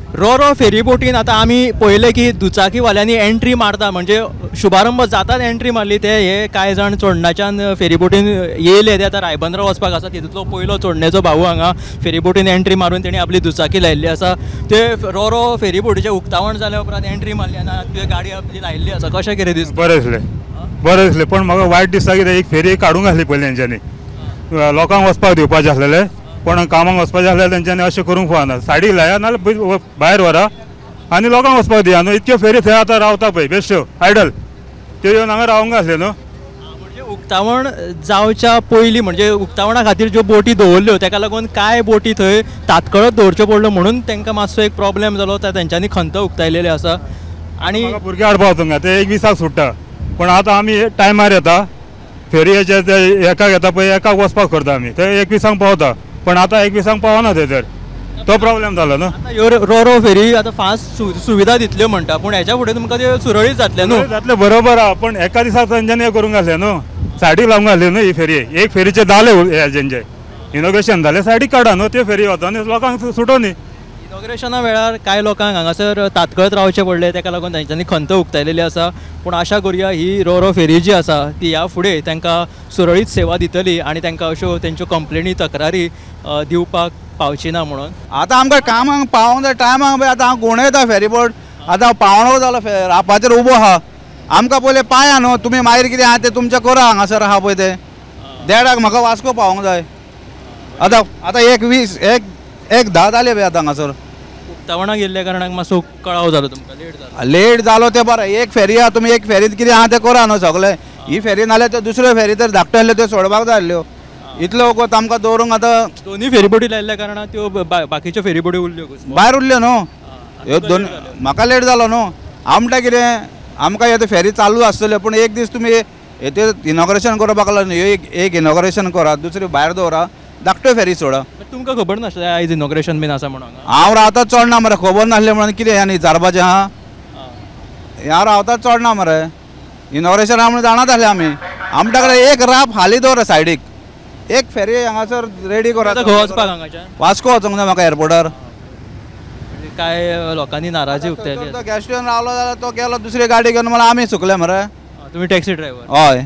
रोरो फेरी बोटीन आतां आमी पळयलें की दुचाकीवाल्यांनी एंट्री मारता, म्हणजे शुभारंभ जातात एंट्री मारली ते हे कांय जाण चोडणाच्यान फेरी बोटीन येयले, ते आतां रायबंदरा वचपाक आसा. तितूंतलो पयलो चोडणेचो भाऊ हांगा फेरी बोटीन एंट्री मारून तेणी आपली दुचाकी लायिल्ली आसा. ते रोरो फेरी बोटीचें उक्तावण जाल्या उपरांत एंट्री मारली आनी गाडी आपली लायिल्ली आसा. कशें कितें दिसता? बरें दिसलें, बरें दिसलें, पूण म्हाका वायट दिसता कितें एक फेरी काडूंक आसली पयलीं तेंच्यांनी, लोकांक वचपाक दिवपाचें आसलेलें, पण कामाक वचपाचें आसल्यार तेंच्यांनी अशें करूंक फावना. सायडीक लाया नाजाल्यार भायर व्हरा आनी लोकांक वचपाक दिया न्हू. इतक्यो फेरी थंय आतां रावता पळय बेश्ट्यो आयडल, त्यो येवन हांगा रावंक आसल्यो न्हू. म्हणजे उक्तावण जावच्या पयलीं, म्हणजे उक्तावणा खातीर ज्यो बोटी दवरल्यो तेका लागून कांय बोटी थंय तात्काळच दवरच्यो पडल्यो म्हणून तांकां मातसो एक प्रॉब्लेम जालो, तेंच्यांनी खंत उक्तायलेली आसा. आनी भुरगे हाडपा वचूंक ते 1:20 सुट्टा, पूण आतां आमी टायमार येता फेरयेचे ते एकाक येता पळय, एकाक वचपाक करता आमी, थंय 1:20 पावता, पण आतां 1:20 पावना थंय, तर तो प्रॉब्लेम जालो न्हू. आतां ह्यो रोरो फेरी आतां फास्ट सुविधा दितल्यो म्हणटा, पूण हेच्या फुडें तुमकां त्यो सुरळीत जातलें न्हू? जातलें बरोबर आहा, पण एका दिसा तेंच्यांनी हें करूंक आसलें न्हू, सायडीक लावंक आसली न्हू ही फेरी. एक फेरीचें जालें हेंचें इनॉग्रेशन जालें, सायडीक काडा न्हू, त्यो फेरी वता न्हू लोकांक सुटो न्ही. इनॉग्रेशना वेळार कांय लोकांक हांगासर तात्कळत रावचें पडलें, तेका लागून तांच्यांनी खंत उक्तायलेली आसा. पूण आशा करुया ही रोरो फेरी जी आसा ती ह्या फुडें तांकां सुरळीत सेवा दितली आनी तांकां अश्यो तेंच्यो कंप्लेनी तक्रारी दिवपाक पावची ना म्हणून. आतां आमकां कामाक पावोंक जाय टायमाक, आतां हांव गुणयता फेरीबोट, आतां पावणो जालो रापाचेर उबो आहा, आमकां पयलें पाया न्हू, तुमी मागीर कितें आहा तें तुमचें करा, हांगासर आहा पळय तें 1:30 म्हाका वास्को पावोंक जाय. आतां आतां 1:20 1:10 जाले पळय आतां हांगासर. उक्तावणाक गेल्ल्या कारणाक मातसो कळाव जालो तुमकां, लेट जालो? लेट जालो तें बरें, एक फेरी आहा, तुमी एक फेरींत कितें आहा तें करा न्हू सगळें. ही फेरी नाल्यार त्यो दुसऱ्यो फेरी तर धाकट्यो आसल्यो त्यो सोडपाक जाय आसल्यो, इतलो वगत आमकां दवरूंक. आतां दोनूय फेरीबोटी लायिल्ल्या कारणान त्यो बाकीच्यो फेरीबोटी उरल्यो भायर उरल्यो न्हू ह्यो दोन. म्हाका लेट जालो न्हू. आमकां कितें आमकां हे फेरी चालू आसतल्यो, पूण एक दीस तुमी हे इनॉग्रेशन करपाक लागलो न्हू, एक इनॉग्रेशन करा, दुसरी भायर दवरा, धाकट्यो फेरी सोडा. तुमकां खबर नासलें आयज इनॉग्रेशन बीन आसा म्हणून? हांव रावता चोडना मरे, खबर नासलें म्हणून कितें आनी विचारपाचें आहा? हांव रावता चोडना मरे, इनॉग्रेशन आहा म्हणून जाणात आसले आमी. आमच्या कडेन एक राप हाली दवरा सायडीक, एक फेरी हांगासर रेडी करा. खंय वचपाक हांगाच्यान? वास्को वचोंक जाय म्हाका एअरपोर्टार. काय लोकांनी नाराजी उक्तायली? तो गॅस्ट येवन रावलो जाल्यार तो गेलो दुसरी गाडी घेवन, म्हणल्यार आमी सुकले मरे. तुमी टॅक्सी ड्रायव्हर? हय.